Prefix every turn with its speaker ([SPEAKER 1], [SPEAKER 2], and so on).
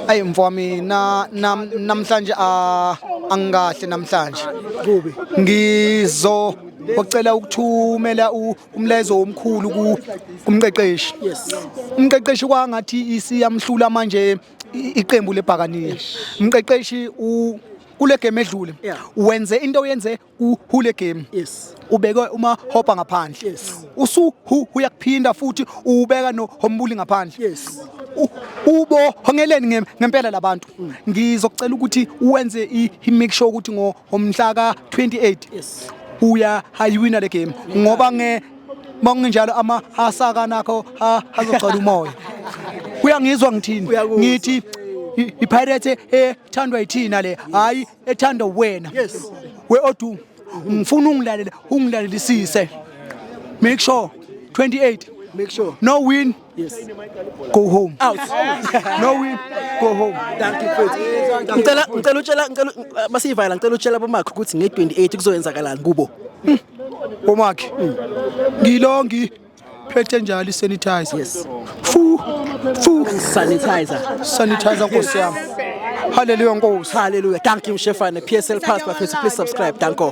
[SPEAKER 1] Ayi mfowami, na namhlanje angikahle namhlanje.
[SPEAKER 2] Kubi.
[SPEAKER 1] Ngizo ocela ukuthumela umlayezo omkhulu kumqeqeshi. Umqeqeshi kwangathi isiyamhlula manje iqembu lebhakaniya. Umqeqeshi kule game edlule wenze into oyenze kule game. Ubeke uma hopha ngaphandle. Usu uyakuphinda futhi ubeka no Hombuli ngaphandle. Ubo hongeleni ngempela labantu. Ngizocela ukuthi uwenze i make sure ukuthi ngomhla ka 28 uya hayiwina le game, ngoba nge makungenjalo ama hasaka nakho azogcwala umoya. Uyangizwa ngithini?
[SPEAKER 2] Uyakuzwa.
[SPEAKER 1] Ngithi iPirates ethandwa yithina le, hayi ethandwa wena. We Odu, ngifuna ungilalele, ungilalelisise. Make sure 28.
[SPEAKER 2] Make sure.
[SPEAKER 1] No win, go home.
[SPEAKER 2] Out.
[SPEAKER 1] No win, go home.
[SPEAKER 2] Thank you, mfethu. Ngicela utshela, ngicela basivayela, ngicela utshela bomakhe ukuthi nge-28 kuzoyenzakalani kubo.
[SPEAKER 1] Bomakhe, ngilongi phethe njalo isanitizer. Fu fu.
[SPEAKER 2] Sanitizer.
[SPEAKER 1] Sanitizer, Nkosi yami. Hallelujah, Nkosi.
[SPEAKER 2] Hallelujah. Thank you, Mshefane. PSL Pass, bafethu, please subscribe. Danko.